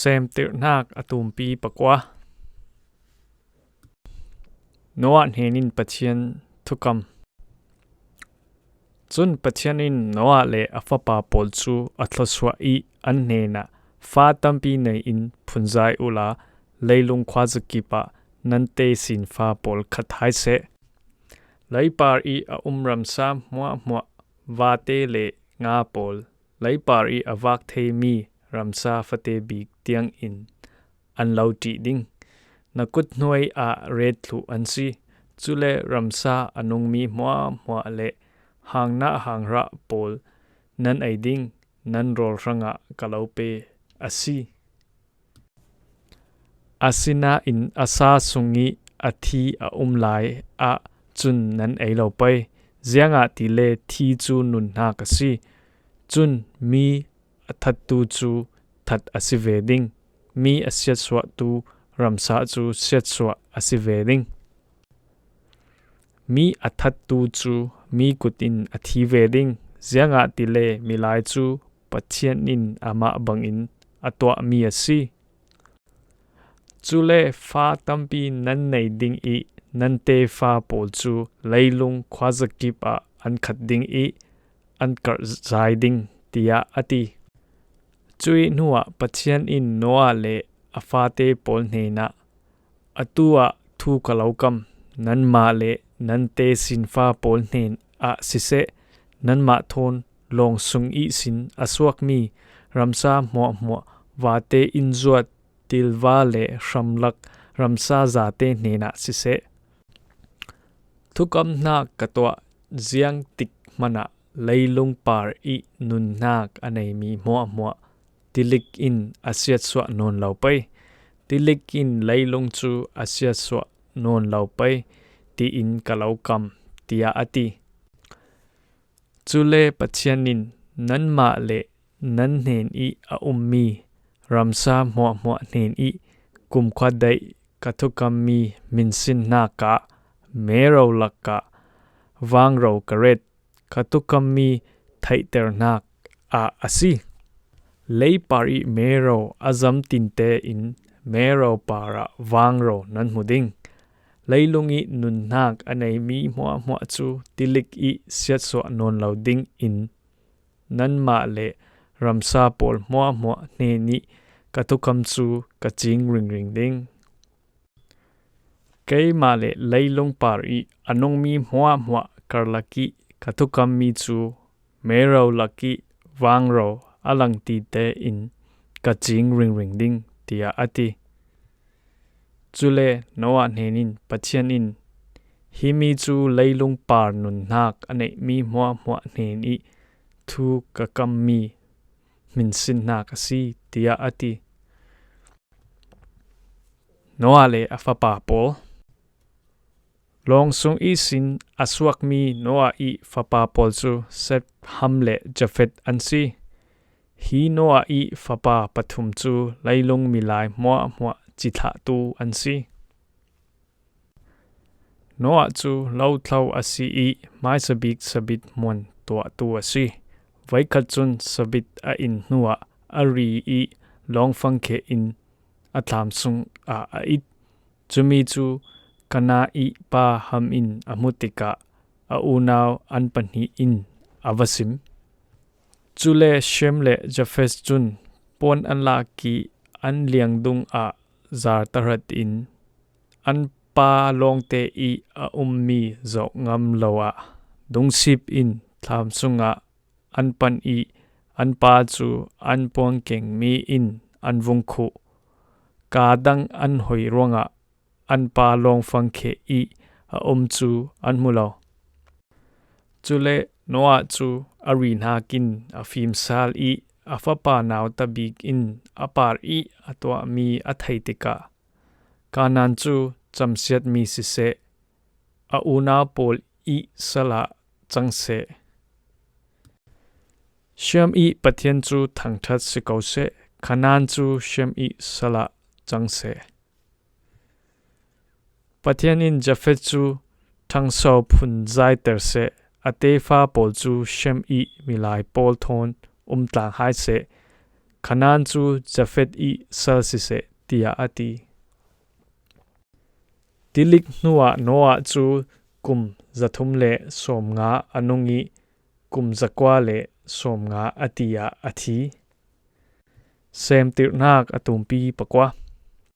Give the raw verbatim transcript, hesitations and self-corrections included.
Semtirhnak a tumpi pakua. Noah hnenin Pathian thukam. Cun Pathian in Noah le a fapa pawl cu a thluasuah i an hnenah, "Fa tampi nei in phunzai uhla, leilung khuazakip ah nan tesinfa pawl khat hai seh. Leipar i a um ramsa hmuahhmuah, vate le nga pawl, leipar i a vak theimi ramsa fate bik tiangin an lo ṭih ding. Na kut hnuai ah ret thluh an si. Cule ramsa a nungmi hmuahhmuah le hangnah hangrah pawl nan ei ding, nan rawl hrangah ka lo pe a si. Asinain a sa sung i a thi a um lai ah cun nan ei lo pei, ziangahtile thi cu nunhnak a si. Cun mi a thattu cu that a si ve ding, mi a siatsuahtu ramsa cu siatsuah a si ve ding. Mi a thattu cu mi kut in a thi ve ding, ziangahtile milai cu Pathian in amah bangin a tuahmi a si. Cule fa tampi nan nei ding i nan tefa pawl cu leilung khuazakip ah an khat ding i an karh zai ding," tiah a ti. Cuih hnuah Pathian in Noah le a fate pawl hnenah, "Atu ah thu ka lo kam, nanmah le nan tesinfa pawl hnen ah siseh, nanmah thawn lawng sung ihsin a suakmi ramsa hmuahhmuah, vate in zuat, tilva le hramlak ramsa zate hnenah siseh, thukamhnak ka tuah ziang tik hmanah leilung par i nunhnak a neimi hmuahhmuah tilik in a siatsuah nawn lo pei, tilik in leilung cu a siatsuah nawn lo pei, tiin ka lo kam," tiah a ti. Cule Pathian in, "Nanmah le nan hnen i a ummi ramsa hmuahhmuah hnen i kumkhua daih ka thukammi hminsinhnak ah mero lakah vangro ka ret, ka thukammi theihterhnak ah a si. Leipar i mero a zam tinte in mero parah vangro nan hmu ding. Leilung i nunhnak a neimi hmuahhmuah cu tilik i siatsuah nawn lo ding in nanmah le ramsa pawl hmuahhmuah hnen i ka thukam cu ka cing ringring ding. Keimah le leilung par i a nungmi hmuahhmuah karlak i ka thukammi cu mero lak i vangro a lang tinte in ka cing ringring ding," tiah a ti. Cule Noah hnen in Pathian in, "Himi cu leilung par nunhnak a neihmi hmuahhmuah hnen i thu ka kammi hminsinhnak a si," tiah a ti. Noah le a fapa pawl. Lawng sung ihsin a suakmi Noah i fapa pawl cu Shem, Ham le Jafet an si. Hi Noah i fapa pathum cu leilung milai hmuahhmuah cithlahtu an si. Noah cu lothlo a si i hmaisabik sabit hmuan tuahtu a si. Voikhat cun sabit a in hnuah a ri i lawngfangkhe in a thlam sungah a it. Cumi cu Kanaan i pa Ham in a hmuh tikah a unau an pahnih in a va sim. Cule Shem le Jafet cun puan an lak i an liangdung ah zar tahratin an pa lawngte i a ummi zoh ngam lo ah dungsip in thlam sungah an pan i an pa cu an puangkengmi in an vung khuh. Ka dang an hoi ruangah an pa lawngfangkhe i a um cu an hmu lo. Cule Noah cu a ri hnakin a fim sal i a fapa nauta bik in a par i a tuahmi a thei tikah, "Kanaan cu camsiatmi siseh, a unau pawl i sal ah cang seh. Shem i Pathian cu thangṭhat si ko seh, Kanaan cu Shem i sal ah cang seh. Pathian in Jafet cu ṭhangso phun zaiter seh, a tefa pawl cu Shem i milai pawl thawn um tlang hai seh, Kanaan cu Jafeth ih sal siseh, tiah a ti. Tilik hnuah Noah cu kum zathum le sawmnga a nung ih kum zakua le sawmnga a ti ah a thi. Seemtirhnak a tumpi pakua.